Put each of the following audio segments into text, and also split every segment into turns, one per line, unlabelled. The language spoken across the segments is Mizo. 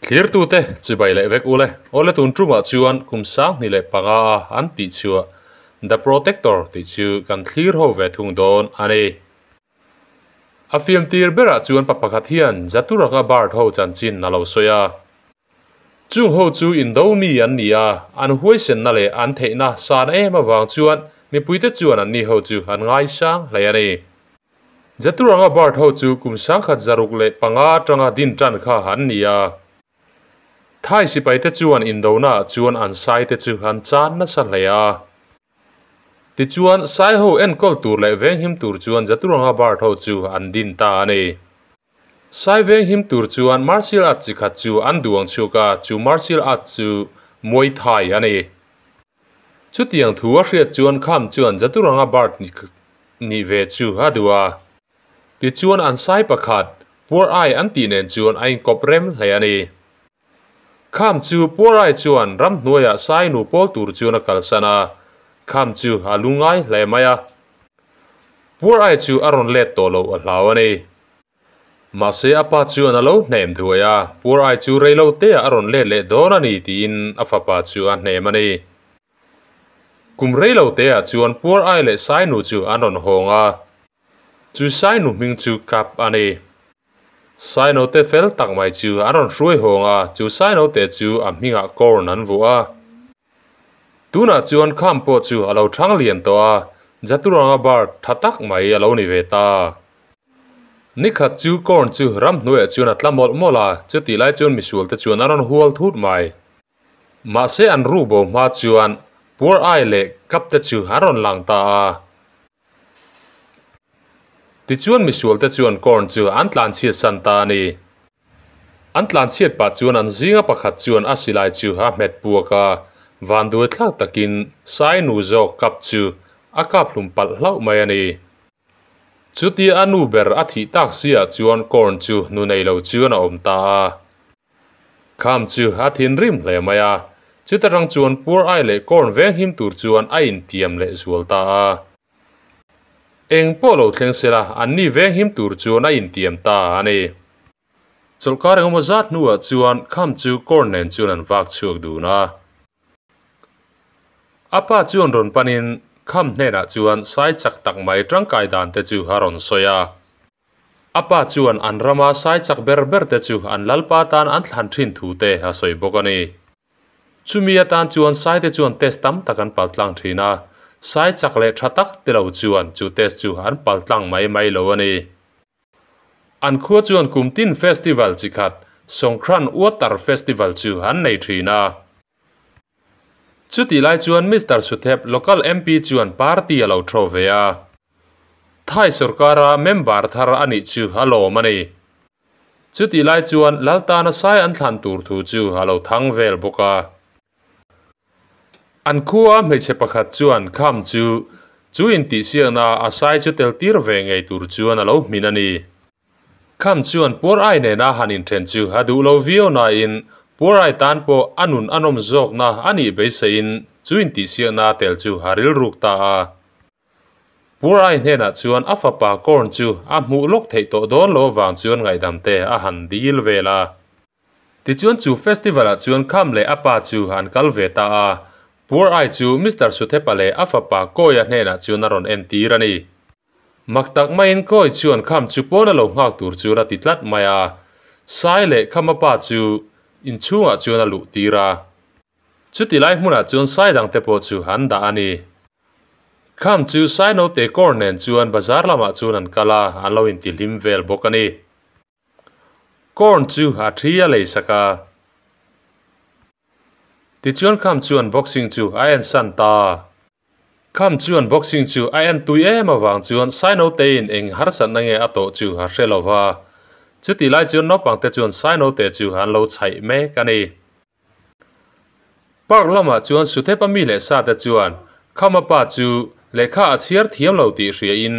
Thlirtute chibai leh vek ule. Awle tun tumah chuan kum 2005 a an tih chhuah The Protector tih chu kan thlir ho ve thung dawn a ni. A film tir berah chuan pa pakhat hian Jaturanga bird ho chanchin a lo sawi a. Chung ho chu indo mi an ni a, an huaisenna leh an theihna san em avang chuan mipuite chuan an ni ho chu an ngaisang hle a ni. Jaturanga bird ho chu kum 1605 atanga din tan kha an ni a. Thai sipai te chuan indona chuan an sai te chu an chan nasa hle a. Ti chuan sai ho enkol tur leh veng him tur chuan Jaturanga bird ho chu an din ta a ni. Sai veng him tur chuan martial arts chi khat chu an duang chuka chu martial arts chu Muay Thai a ni. Chutiang thu a hriat chuan kham chuan Jaturanga bird ni ve chu a duh a. Ti chuan an sai pakhat Puar Ai an tih nen chuan a inkawp rem hle a ni. Kham chu Puar Ai chuan ramhnuaiah sai nu pawl tur chuan a kalsan a, kham chu a lungngai hle mai a. Puar Ai chu a rawn let tawh loh a hlau a ni. Mahse a pa chuan a lo hnem thuai a, Puar Ai chu reilo teah a rawn let leh dawn a ni tiin a fapa chu a hnem a ni. Kum reilo teah chuan Puar Ai leh sai nu chu an rawn hawng a, chu sai nu hming chu Kap a ni. Sai note fel tak mai chu an rawn hruai hawng a, chu sai note chu a hmingah Corn an vuah a. Tunah chuan kham pawh chu a lo thang lian tawh a, Jaturanga bird tha tak mai a lo ni ve ta. Nikhat chu Corn chu ramhnuaiah chuan a tla mawlh mawlh a, chutih lai chuan misual te chuan a rawn hual thut mai. Mahse an ru bo hma chuan Puar Ai leh Kap te chu an rawn lang ta a. Tichuan misual te chuan Corn chu an tlanchhiat san ta a ni. An tlanchhiat pah chuan an zinga pakhat chuan a silai chu a hmet puak a, vanduai thlak takin sai nu zawk Kap chu a kap hlum palh hlauh mai a ni. Chutia a nu ber a thih tak siah chuan Corn chu nu nei lo chuan a awm ta a. Kham chu a thinrim hle mai a, chuta tang chuan Puar Ai leh Corn veng him tur chuan a intiam leh zual ta a. Eng pawh lo thleng sela an ni veng him tur chuan a intiam ta a ni. Chawlhkar engemaw zat hnuah chuan Kham chu Corn nen chuan an vak chhuak dun a. A pa chuan rawn panin Kham hnenah chuan sai chak tak mai tangkai dan te chu a rawn sawi a. A pa chuan an rama sai chak ber ber te chu an lalpa tan an thlan thin thu te a sawi bawk a ni. Chumi atan chuan sai te chuan test tam tak an paltlang thin a, sai chak leh tha tak te lo chuan chu test chu an paltlang mai mai lo a ni. An khua chuan kum tin festival chi khat Songkran Water Festival chu an nei thin a. Chutih lai chuan Mister Suthep local MP chuan party a lo thaw ve a. Thai sorkara member thar a nih chu a lawm a ni. Chutih lai chuan Laltana sai an thlan tur thu chu a lo thang vel bawk a. An khua hmeichhe pakhat chuan kham chu chu intihsiakna a sai chu tel tir ve ngei tur chuan a lo hmin a ni. Kham chuan Puar Ai nena han inthen chu a duh lo viau nain Puar Ai tan pawh a nun a nawm zawkna a nih beiseiin chu intihsiakna tel chu a rilruk ta a. Puar Ai hnenah chuan a fapa Corn chu a hmuh lawk theih tawh dawn lo avang chuan ngaihdam te a han dil vel a. Tichuan chu festival ah chuan Kham leh a pa chu an kal ve ta a, Puar Ai chu Mister Suthepa leh a fapa Kawia hnenah chuan a rawn entir a ni. Mak tak maiin Kawi chuan Kham chu pawn a lo nghak tur chuan a ti tlat mai a, Sai leh Khama pa chu inchhungah chuan a luh tir a. Chuti lai hmunah chuan sai dangte pawh chu an dah a ni. Kham chu sai note kawr nen chuan bazar lamah chuan an kal a, an lo intihlim vel bawk a ni. Corn chu a thi a lei sak a. Tichuan Kham chuan boxing chu a en san ta. Kham chuan boxing chu a en tui em avang chuan Sainotein eng harsatna nge a tawh chu a hre lova. Chutih lai chuan naupangte chuan Sainote chu an lo chhaih mek a ni. Park lamah chuan Suthepa mi leh sate chuan Khama pa chu lehkha a chhiar thiam lo tih hriain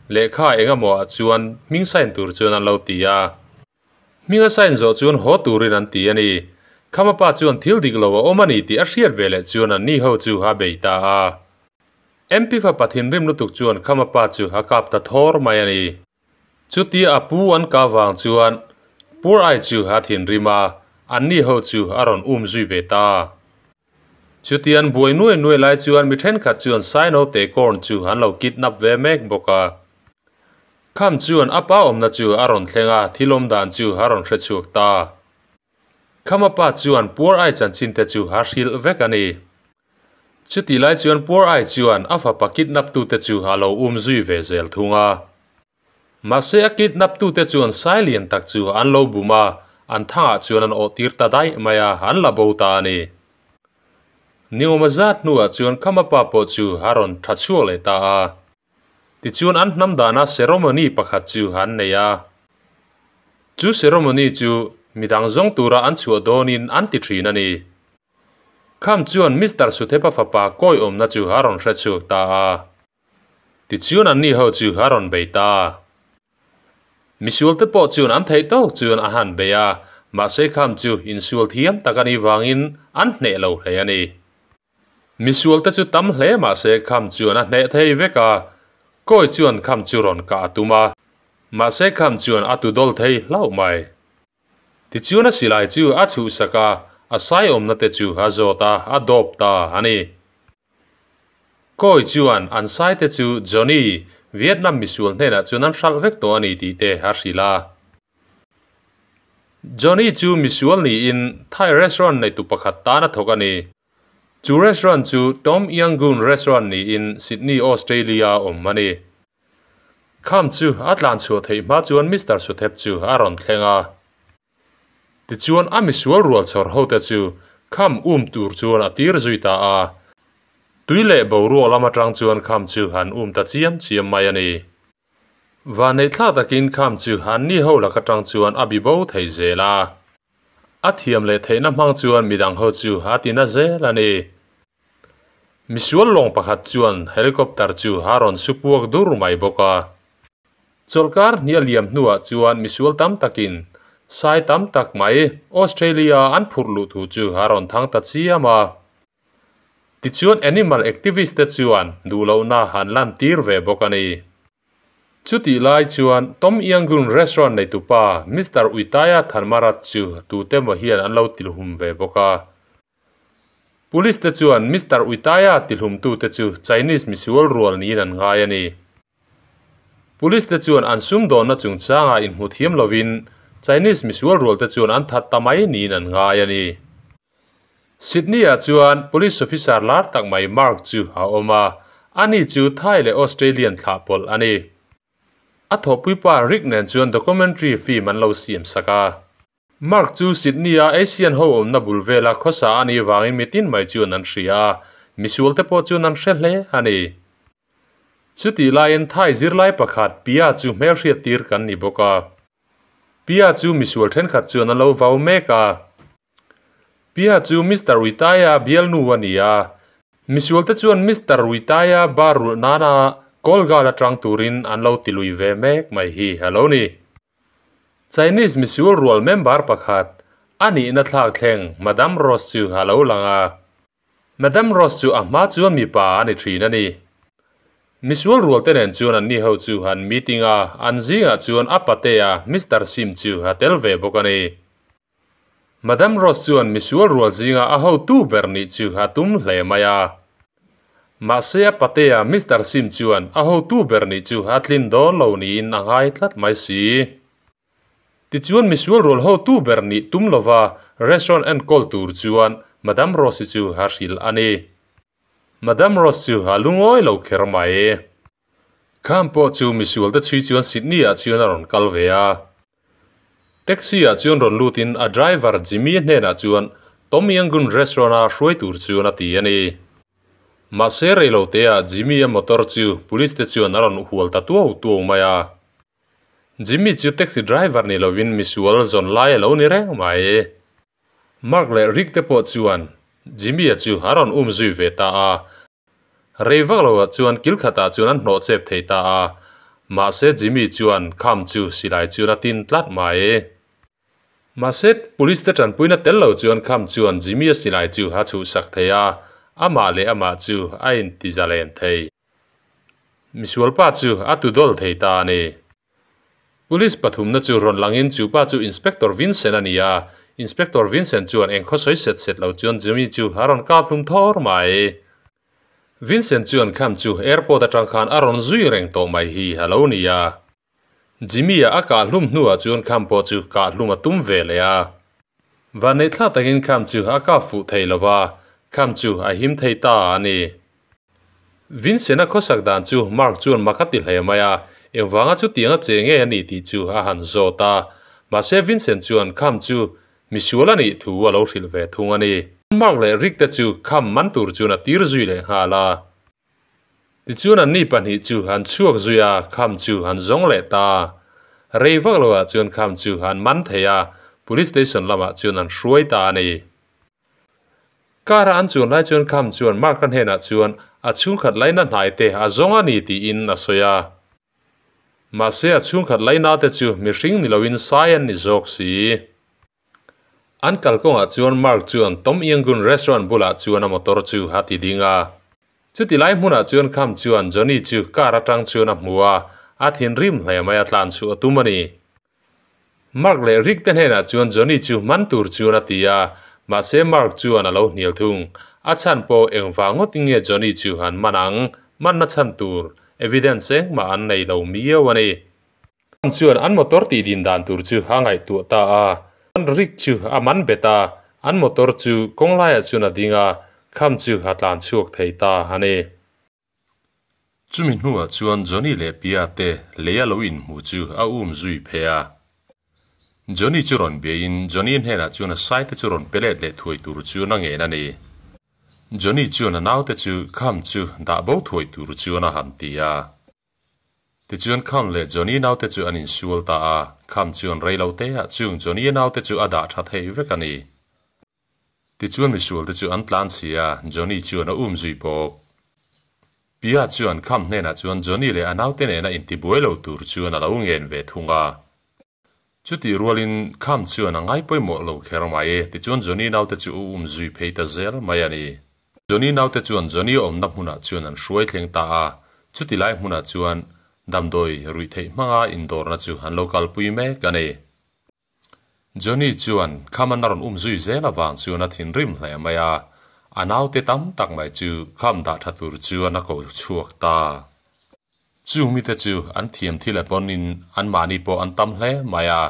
lehkha eng emaw ah chuan hming sign tur chuan an lo ti a. Hming a sign zawh chuan haw turin an ti a ni. Khama pa chuan thil dik lo a awm a ni tih a hriat ve leh chuan an ni ho chu a bei ta a. MP fapa thinrim lutuk chuan Khama pa chu a kap ta thawr mai a ni. Chutia a pu an kah vang chuan Pur Ai chu a thinrim a, Anni ho chu a rawn um zui ve ta. Chuti an buai nuai nuai lai chuan mi thenkhat chuan Sainote corn chu an lo kidnap ve mek bawk a. Kham chuan a pa awmna chu a rawn thleng a, thil awm dan chu a rawn hre chhuak ta. Kham a pa chuan puar ai chanchin te chu a hrilh vek a ni. Chutih lai chuan puar ai chuan a fapa kidnap tute chu a lo um zui ve zel thung a. Mahse a kidnap tute chuan sai lian tak chu an lo bum a, an thangah chuan an awh tir ta daih mai a, an la bo ta a ni. Niawma zat hnuah chuan Khama pa pawh chu a rawn tha chhuak leh ta a. Tichuan an hnam dana ceremony pakhat chu an nei a. Chu ceremony chu midang zawng tura an chhuah dawnin an ti thin a ni. Kham chuan Mister Suthepa fapa kawi awmna chu a rawn hre chhuak ta a. Tichuan anni ho chu a rawn bei ta. Misualte pawh chuan an theih tawk chuan a han bei a, mahse kham chu insual thiam tak a nih vangin an hneh lo hle a ni. Misualte chu tam hle mahse kham chuan a hneh thei vek a, kawi chuan kham chu rawn kah a tum a, mahse kham chuan a tu dawl thei hlauh mai. Tichuan a silai chu a chhuhsak a, a sai awmna te chu a zawt a, a dawp ta a ni. Kawi chuan an sai te chu Johnny, Vietnam misual hnenah chuan an hralh vek tawh a ni tih te a hrilh a. Johnny chu misual niin Thai restaurant neitu pakhat tan a thawk a ni. Chu restaurant chu Tom Yangoon Restaurant niin Sydney, Australia a awm a ni. Kham chu a tlan chhuah theih hma chuan Mister Suthep chu a rawn thleng a. Tichuan a misual rual chhawr hote chu kham um tur chuan a tir zui ta a. Tui leh boruak lam atang chuan kham chu han um ta chiam chiam mai a ni. Vanneih thlak takin kham chu an ni ho lak atang chuan a bi bo thei zel a. A thiam leh theihna hmang chuan midang ho chu a ti na zel a ni. Misual lawng pakhat chuan helicopter chu a rawn su puak dur mai bawk a. Chawlhkar hnih a liam hnuah chuan misual tam takin sai tam tak mai Australia an phurh luh thu chu a rawn thang ta chiam a. Tichuan animal activist te chuan duhlohna an lantir ve bawk a ni. Chutih lai chuan Tom Yangoon restaurant neitupa Mister Uitaya Thanmarat chu tute maw hian an lo tilhum ve bawk a. Police te chuan Mister Uitaya tihlumtute chu Chinese misual rual niin an ngai a ni. Police te chuan an sumdawnna chungchangah inhmu thiam lovin Chinese misual rual te chuan an that ta mai niin an ngai a ni. Sydney-ah chuan Police officer lar tak mai Mark chu a awm a, ani chu Thai leh Australian thlah pawlh a ni. A thawhpuipa Rick nen chuan documentary film an lo siam sak a. Mark chu Sydney-a Asian ho awmna bul vela khawsa a nih vangin mitin mai chuan an hria a, misual te pawh chuan an hre hle a ni. Chutih laiin Thai zirlai pakhat Pia chu hmelhriat tir kan ni bawk a. Pia chu misual thenkhat chuan an lo vau mek a. Pia chu Mister Uitaya bialnu a ni a, misual te chuan Mister Uitaya bar rulh nana Kolgal atang turin an lo tilui ve mek mai hi a lo ni. Chinese misual rual member pakhat a nihna thlak thleng Madam Rose chu a lo lang a. Madam Rose chu a hma chuan mipa a ni thin a ni. Misual rual te nen chuan anni ho chu an meeting a, an zingah chuan a patea Mister Sim chu a tel ve bawk a ni. Madam Rose chuan misual rual zinga a hotu ber nih chu a tum hle mai a. Mahse a patea Mister Sim chuan a hotu ber nih chu a tlin dawn lo niin a ngai tlat mai si. Tichuan misual rual hotu ber nih tum lova restaurant enkawl tur chuan Madam Rose-i chu a hrilh a ni. Madam Rose chu a lungawi lo kher mai. Kham pawh chu misual te chhui chuan Sydney ah chuan a rawn kal ve a. Taxi ah chuan rawn lut in a driver Jimmy hnenah chuan Tom Yangoon restaurant a hruai tur chuan a ti a ni. Mahse reilo te ah Jimmy a motor chu police te chuan a rawn hual ta tuau tuau mai a. Jimmy chu taxi driver ni lovin misual zawn lai a lo ni reng mai. Mark leh Rick te pawh chuan Jimmy a chu a rawn um zui ve ta a. Rei vak loah chuan kil khatah chuan an hnawh chep thei ta a, mahse Jimmy chuan kham chu silai chuan a tin tlat mai. Mahse police te tanpuina tel lo chuan kham chuan Jimmy a silai chu a chhuhsak thei a, amah leh amah chu a inti zalen thei. Misualpa chu a tudawl thei ta a ni. Police pathumna chu rawn langin chu pa chu Inspector Vincent a ni a, Inspector Vincent chuan eng khaw sawi set set lo chuan Jimmy chu a rawn kap hlum thawr mai. Vincent chuan kham chu airport atang khan a rawn zui reng tawh mai hi a lo ni a. Jimmy-a a kah hlum hnuah chuan kham pawh chu kah hlum a tum ve leh a. Vanneih thlak takin kham chu a kap fuh thei lo va, kham chu a him thei ta a ni. Vincent-a khawsak dan chu Mark chuan mak a ti hle mai a, engvanga chutianga che nge a nih tih chu a han zawt a. Mahse Vincent chuan kham chu misual a nih thu a lo hrilh ve thung a ni. Mark leh Rick te chu kham man tur chuan a tir zui leh nghal a. Tichuan anni pahnih chu an chhuak zui a, kham chu an zawng leh ta. Rei vak loah chuan kham chu an man thei a, Police Station lamah chuan an hruai ta a ni. Car a an chuan lai chuan kham chuan Mark-a hnenah chuan a chhungkhat laina hnai te a zawng a ni tiin a sawi a. Mahse a chhungkhat laina te chu mihring ni loin sai an ni zawk si. An kalkawngah chuan Mark chuan Tom Yangun restaurant bulah chuan a motor chu a ti ding a. Chuti lai hmunah chuan Kham chuan Johnny chu car atang chuan a hmu a, a thinrim hle mai a tlan chhuah a tum a ni. Mark leh Rick te hnenah chuan Johnny chu man tur chuan a ti a, mahse Mark chuan a lo hnial thung. A chhan pawh engvang ngawtin nge Johnny chu an man ang, manna chhan tur evidence engmah an nei lo miau a ni. Chuan an motor tih din dan tur chu a ngaihtuah ta a, Rick chu a man bet a, an motor chu kawng laiah chuan a ding a, kham chu a tlan chhuak thei ta a ni. Chumi hnuah chuan Johnny leh Pia te lei a lo inhmu chu a um zui phei a. Johnny chu rawn biain Johnny hnenah chuan a sai te chu rawn pe let leh thuai tur chuan a ngen a ni. Johnny chuan a naute chu kham chu dah bo thuai tur chuan a han ti a. Tichuan Kham leh Johnny naute chu an insual ta a, Kham chuan rei lo te ah chung Johnny naute chu a dah tha thei vek a ni. Tichuan misual te chu an tlan chhi a, Johnny chuan a um zui bawk. Pia chuan Kham hnenah chuan Johnny leh a naute nena intibuai lo tur chuan a lo ngen ve thung a. Chutih rualin Kham chuan a ngai pawimawh lo kher mai, tichuan Johnny naute chu a um zui phei ta zel mai a ni. Johnny naute chuan Johnny awmna hmunah chuan an hruai thleng ta a, chuti lai hmunah chuan damdawi ruih theih hmanga indawrna chu an lo kalpui mek a ni. Johnny chuan Kham-an a rawn um zui zel avang chuan a thinrim hle mai a, a naute tam tak mai chu Kham dah tha tur chuan a ko chhuak ta. Chung mite chu an thiam thil a pawnin anmahni pawh an tam hle mai a,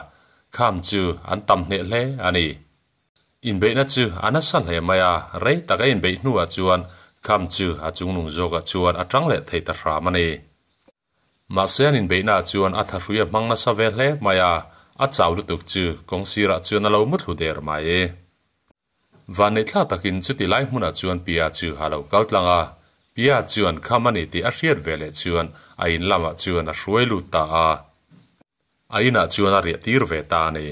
Kham chu an tam hneh hle a ni. Inbeihna chu a nasa hle mai a, rei tak a inbeih hnuah chuan kham chu a chungnung zawkah chuan a tang leh thei ta hram a ni. Mahse an inbeihnaah chuan a thahrui a hmang nasa ve hle mai a, a chau lutuk chu kawng sirah chuan a lo muthlu der mai. Vanneih thlak takin chuti lai hmunah chuan Pia chu a lo kal tlang a, Pia chuan kham a ni tih a hriat ve leh chuan a in lamah chuan a hruai lut ta a. A inah chuan a riah tir ve ta a ni.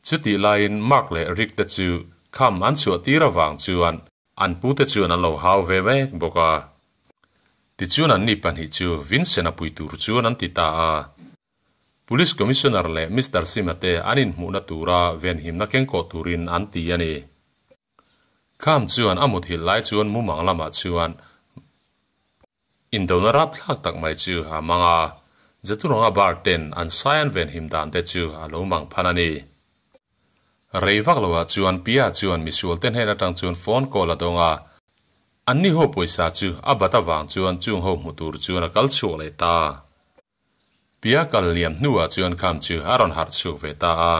Chutih laiin Mark leh Rick te chu kham an chhuah tir avang chuan an pute chuan an lo hau ve mek bawk a. Tichuan anni pahnih chu Vincent a pui tur chuan an ti ta a. Police Commissioner leh Mister Sima te an inhmuhna tura venhimna kengkawh turin an ti a ni. Kham chuan a muthilh lai chuan mumang lamah chuan Indona rapthlak tak mai chu a mang a, Jaturanga bar ten an sai an venhim dan te chu a lo mang phan a ni. Rei vak loah chuan Pia chuan misual te hnen atang chuan phone call a dawng a, anni ho pawisa chu a bat avang chuan chung ho hmu tur chuan a kal chhuak leh ta. Pia kal liam hnuah chuan kham chu a rawn harh chhuak ve ta a.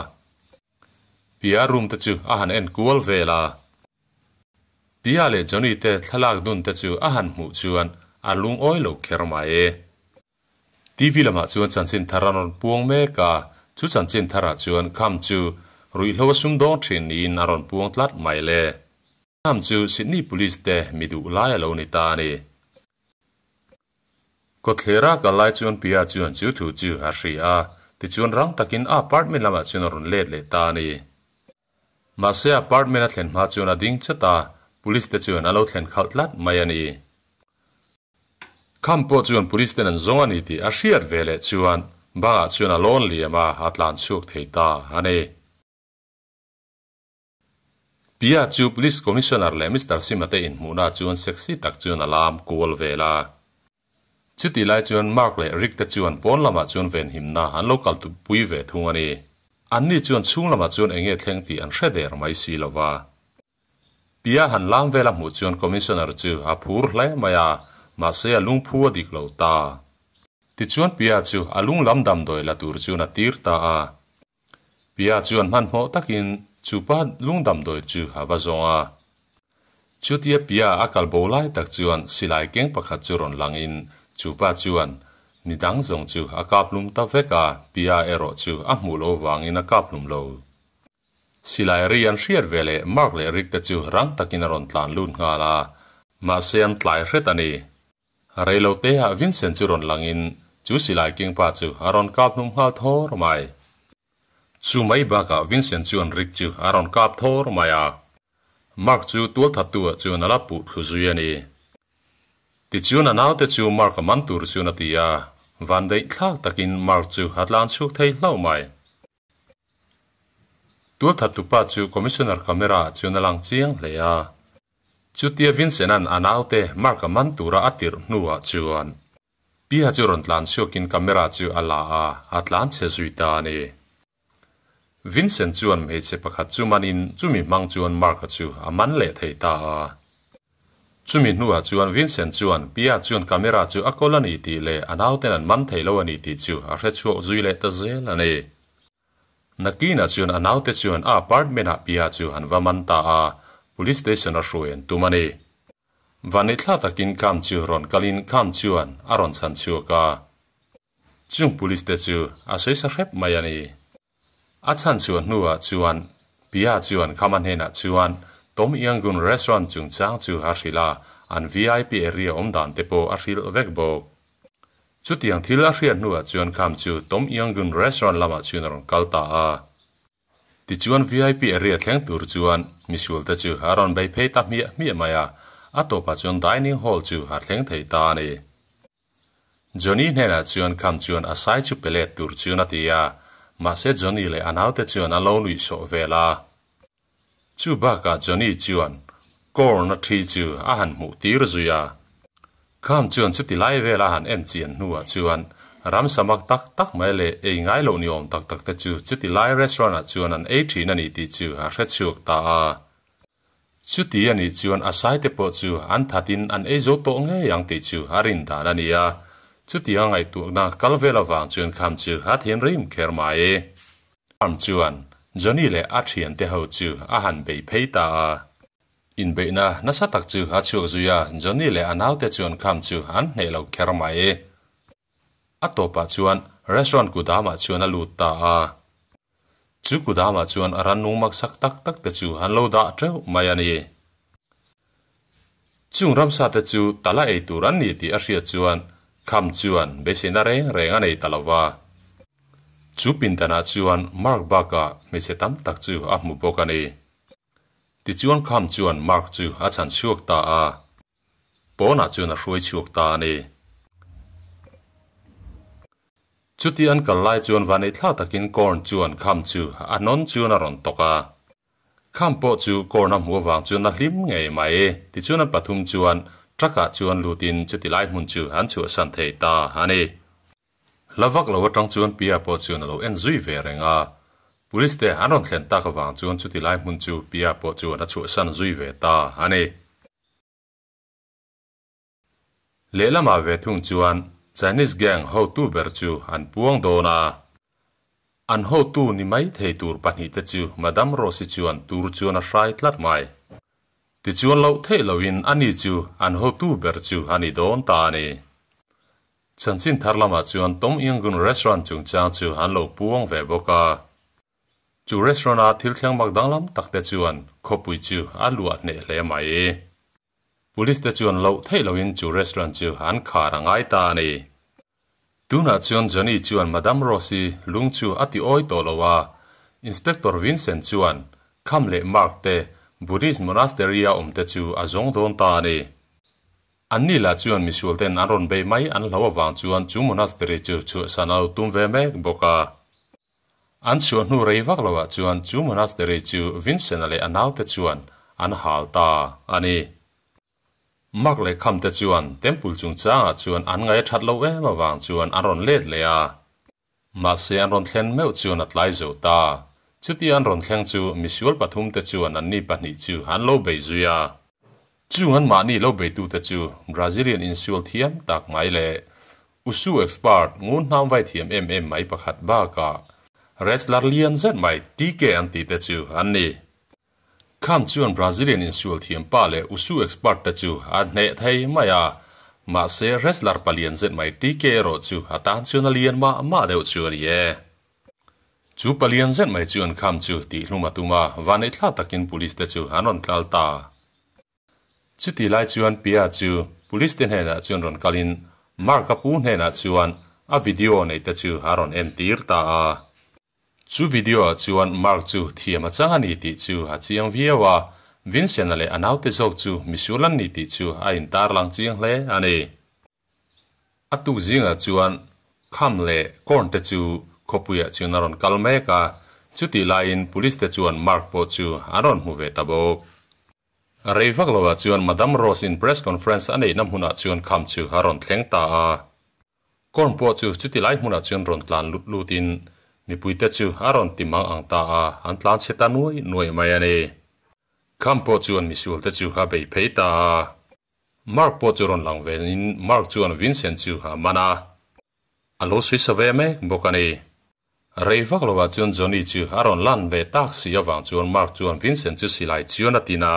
Pia room te chu a han en kual vel a. Pia leh Johnny te thlalak dun te chu a han hmuh chuan a lungawi lo kher mai. TV lamah chuan chanchin thar an rawn puang mek a, chu chanchin tharah chuan kham chu ruihhlo a sumdawng thin niin a rawn puang tlat mai le. Kham chu Sydney Police te mi duh lai a lo ni ta a ni. Kawthlera kal lai chuan Pia chuan chu thu chu a hri a, tichuan rang takin a apartment lamah chuan a rawn let leh ta a ni. Mahse apartment a thlen hma chuan a ding chat a, police te chuan a lo thlen khalh tlat mai a ni. Kham pawh chuan police ten an zawng a ni tih a hriat ve leh chuan bangah chuan a lawn liam a, a tlan chhuak thei ta a ni. Pia chu Police Commissioner leh Mister Sima te inhmuhna chuan sexy tak chuan a lam kual vel a. Chutih lai chuan Mark leh Rick te chuan pawn lamah chuan venhimna an lo kal pui ve thung a ni. Anni chuan chhung lamah chuan eng nge thleng tih an hre der mai si lo va. Pia han lam vel a hmuh chuan Commissioner chu a phur hle mai a, mahse a lungphu a dik lo ta. Tichuan Pia chu a lung lam damdawi la tur chuan a tir ta a. Pia chuan hmanhmawh takin chu pa lung damdawi chu a va zawng a. Chutia Pia a kal bo lai tak chuan silai keng pakhat chu rawn langin chu pa chuan midang zawng chu a kap hlum ta vek a, Pia erawh chu a hmuh loh vangin a kap hlum lo. Silai ri an hriat ve leh Mark leh Rick te chu rang takin a rawn tlan lut nghal a, mahse an tlai hret a ni. Reilote ah Vincent chu rawn langin chu silai keng pa chu a rawn kap hlum nghal thawr mai. Chu mai bakah Vincent chuan Rick chu a rawn kap thawr mai a, Mark chu tualthattu ah chuan a la puh thlu zui a ni. Tichuan a naute chu Mark a man tur chuan a ti a, vandaih thlak takin Mark chu a tlan chhuak thei hlauh mai. Tualthattu pa chu Commissioner camera ah chuan a lang chiang hle a. Chutia Vincent-a'n a naute Mark a man tura a tirh hnuah chuan Pia chu rawn tlan chhuakin camera chu a la a, a tlan chhe zui ta a ni. Vincent chuan hmeichhe pakhat chu manin chumi hmang chuan Mark-a chu a man leh thei ta a. Chumi hnuah chuan Vincent chuan Pia chuan camera chu a kawl a ni tih leh a nauten an man thei lo a ni tih chu a hre chhuak zui leh ta zel a ni. Nakinah chuan a naute chuan a apartment-ah Pia chu an va man ta a, police station a hruai an tum a ni. Vanneihthla takin Kham chu rawn kalin Kham chuan a rawn chhan chhuak a. Chung police te chu a sawi sa hrep mai a ni. A chhan chhuah hnuah chuan Pia chuan Khama hnenah chuan Tom Yangon restaurant chungchang chu a hrilh a, an vip area awm dan te pawh a hrilh vek bawk. Chutiang thil a hriat hnuah chuan Kham chu Tom Yangon restaurant lamah chuan a rawn kal ta a. Tichuan vip area thleng tur chuan misual te chu a rawn bei phei ta hmiah hmiah mai a, a tawpah chuan dining hall chu a thleng thei ta a ni. Johnny hnenah chuan Kham chuan a sai chu pe let tur chuan a ti a, mahse Johnny leh a naute chuan an lo nuih sawh vel a. Chu bakah Johnny chuan corn a thi chu a han hmuh tir zui a. Kham chuan chuti lai vel a han en chian hnuah chuan ram samak tak tak mai leh ei ngai loh ni awm tak tak te chu chuti lai restaurant ah chuan an ei thin a ni tih chu a hre chhuak ta a. Chuti a nih chuan a sai te pawh chu an thatin an ei zo tawh ngei ang tih chu a rin dan a ni a. Chutiang a ngaihtuahna kal vel avang chuan Kham chu a thinrim kher mai. Farm chuan Johnny leh a thiante ho chu a han bei phei ta a. Inbeihna nasa tak chu a chhuak zui a, Johnny leh a naute chuan kham chu an hneh lo kher mai. A tawpah chuan restaurant kudamah chuan a lut ta a. Chu kudamah chuan a rannung maksak tak tak te chu an lo dah teuh mai a ni. Chung ramsa te chu tala ei tur an ni tih a hriat chuan Kham chuan beiseina reng reng a nei ta lo va. Chu pindanah chuan Mark bakah hmeichhe tam tak chu a hmu bawk a ni. Tichuan Kham chuan Mark chu a chhan chhuak ta a, pawnah chuan a hruai chhuak ta a ni. Chuti an kal lai chuan vaneihthlak takin Korn chuan Kham chu a hnawn chuan a rawn tawk a. Kham pawh chu corn a hmuh avang chuan a hlim ngei mai. Tichuan an pathum chuan truck ah chuan lutin chuti lai hmun chu an chhuahsan thei ta a ni. Hla vak lo atang chuan Pia pawh chuan a lo en zui ve reng a. Police te an rawn thlen tak avang chuan chuti lai hmun chu Pia pawh chuan a chhuahsan zui ve ta a ni. Lehlamah ve thung chuan Chinese gang hotu ber chu an puang dawn a. An hotu ni mai thei tur pahnihte chu Madam Rose-i chuan tur chuan a hrai tlat mai. Tichuan loh theih loin ani chu an hotu ber chu a ni dawn ta a ni. Chanchin thar lamah chuan Tom Yangon Restaurant chungchang chu an lo puang ve bawk a. Chu restaurant-a thil thleng mak danglam takte chuan khawpui chu a luah hneh hle mai. Police te chuan loh theih loin chu restaurant chu an khar a ngai ta a ni. Tunah chuan Johnny chuan Madam Rose-i lung chu a ti awi tawh lo a, Inspector Vincent chuan Kham leh Mark te Buddhist Monastery-a awm te chu a zawng dawn ta a ni. Anni lah chuan misual ten an rawn bei mai an hlo avang chuan chu monastery chu chhuahsan a lo tum ve mek bawk a. An chhuah hnu rei vak loah chuan chu monastery chu Vincent-a leh a naute chuan an hal ta a ni. Mark leh Kham te chuan temple chungchangah chuan an ngaih a that lo em avang chuan an rawn let leh a. Mahse an rawn thlen meuh chuan a tlai zo ta. Chutia an rawn thleng chu misual pathumte chuan anni pahnih chu an lo bei zui a. Chung an mahni lo beitute chu Brazilian insual thiam tak mai leh Wushu expert ngun hnam vai thiam em em mai pakhat bakah wrestler lian zet mai TK an tihte chu an ni. Khan chuan Brazilian insual thiam pa leh Wushu expert te chu a hneh thei mai a, mahse wrestler palian zet mai TK erawh chu a tan chuan a lian mah mah deuh chu a ni e. Chu palian zet mai chuan Khan chu tihhlum a tum a, vanneihthla takin police te chu an rawn tlal ta. Chuti lai chuan Pia chu police te hnenah chuan rawn kalin Mark-a pu hnenah chuan a video neih te chu a rawn entir ta a. Chu video ah chuan Mark chu thiam a chang a ni tih chu a chiang viau a, Vincent-a leh a naute zawk chu misual an ni tih chu a intarlang chiang hle a ni. A tuk zingah chuan Kham leh Korn te chu khawpuiah chuan a rawn kal mek a, chutih laiin Police te chuan Mark pawh chu an rawn hmu ve ta bawk. Rei vak loah chuan Madam Rose in press conference a neihna hmunah chuan Kham chu a rawn thleng ta a. Corn pawh chu chuti lai hmunah chuan rawn tlan lut lutin mipuite chu a rawn ti mang ang ta a, an tlan chhe ta nuai nuai mai a ni. Kham pawh chuan misualte chu a bei phei ta a. Mark pawh chu rawn lang venin Mark chuan Vincent chu a man a, a lo suisa ve mek bawk a ni. Rei vak lovah chuan Johnny chu a rawn lan ve tak si avang chuan Mark chuan Vincent chu silai chuan a tin a.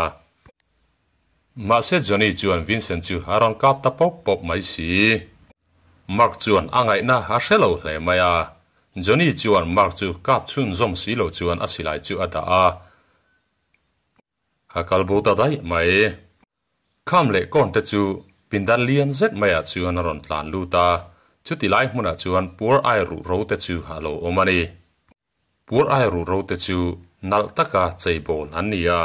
Mahse Johnny chuan Vincent chu a rawn kap ta pawp pawp mai si. Mark chuan a ngaihna a hre lo hle mai a. Johnny chuan Mark chu kap chhunzawm si lo chuan a silai chu a dah a. A kal bo ta daih mai. Kham leh kawn te chu pindan lian zet maiah chuan a rawn tlan lut a, chuti lai hmunah chuan puar ai ruh ro te chu a lo awm a ni. Puar ai ruh ro te chu nalh taka chei bawl an ni a.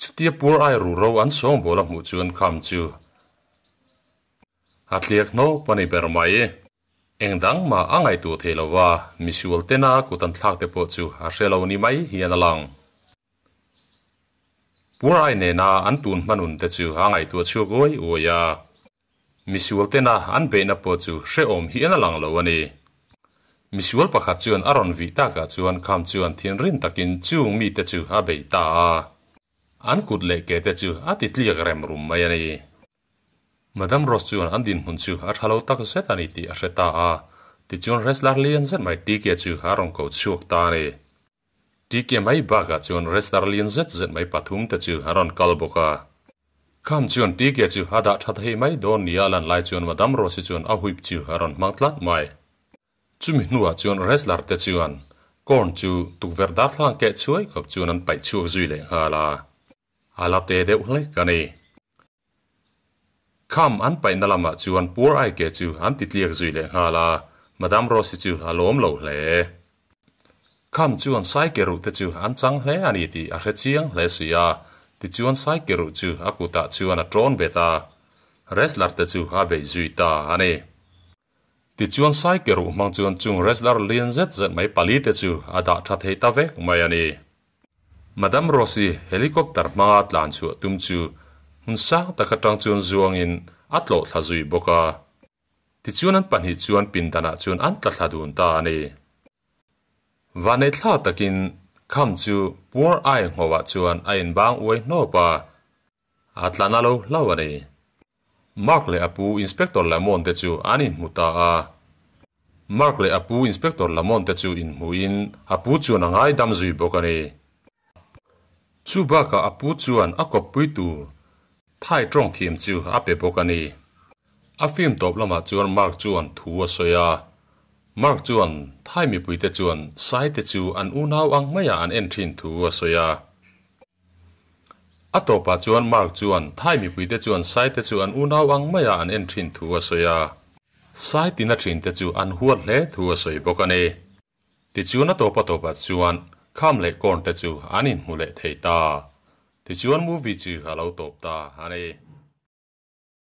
Chutia puar ai ruh ro an sawng bawl a hmuh chuan kham chu a tliak hnawp a ni ber mai. Eng dang mah a ngaihtuah thei lo va, misual tena kut an thlak te pawh chu a hre lo ni mai hian a lang. Purai nena an tun hmanun te chu a ngaihtuah chhuak uai uai a, misual tena an beihna pawh chu hrehawm hian a lang lo a ni. Misual pakhat chuan a rawn vih takah chuan kham chuan thinrim takin chung mite chu a bei ta a, an kut leh ke te chu a ti tliak rem rum mai a ni. Madam Rose chuan an dinhmun chu a tha lo tak zet a ni tih a hre ta a, tichuan wrestler lian zet mai TK chu a rawn ko chhuak ta a ni. TK mai bakah chuan wrestler lian zet zet mai pathum te chu a rawn kal bawk a. Kham chuan TK chu a dah tha thei mai dawn nia a lan lai chuan Madam Rose chuan a whip chu a rawn hmang tlat mai. Chumi hnuah chuan wrestler te chuan corn chu tukverh darthlalang keh chhuai khawp chuan an paih chhuak zui leh nghal a. A la te deuh hlek a ni. Kham an paihna lamah chuan puar aike chu an ti tliak zui leh nghal a, Madam Rose chu a lawm lo hle. Kham chuan Saikeruh te chu an chang hle a ni tih a hre chiang hle si a, tichuan Saikeruh chu a kutah chuan a tawn bet a, wrestler te chu a beih zui ta a ni. Tichuan Saikeruh hmang chuan chung wrestler lian zet zet mai pali te chu a dah tha thei ta vek mai a ni. Madam Rose-i helicopter hmanga tlan chhuah tum chu hmun sang tak atang chuan zuangin a tlawh thla zui bawk a. Tichuan an pahnih chuan pindanah chuan an tla thla dun ta a ni. Vanei thla takin kham chu puar ai nghoah chuan a inbang uai hnawp a, a tlan a lo hlau a ni. Mark leh a pu Inspector Lamon te chu an inhmu ta a. Mark leh a pu Inspector Lamon te chu inhmuin a pu chuan a ngaidam zui bawk a ni. Chu bakah a pu chuan a kawppui tur Thai tawng thiam chu a pe bawk a ni. A film tawp lamah chuan Mark chuan thu a sawi a. Mark chuan Thai mipuite chuan Sai te chu an unau ang maiah an en thin thu a sawi a. A tawpah chuan Mark chuan Thai mipuite chuan Sai te chu an unau ang maia an en thin thu a sawi a. Sai tina thin te chu an huat hle thu a sawi bawk a ni. Tichuan a tawpa tawpah chuan Kham leh Korn te chu an inhmu leh thei ta. Tichuan movie chu a lo tawp ta a ni.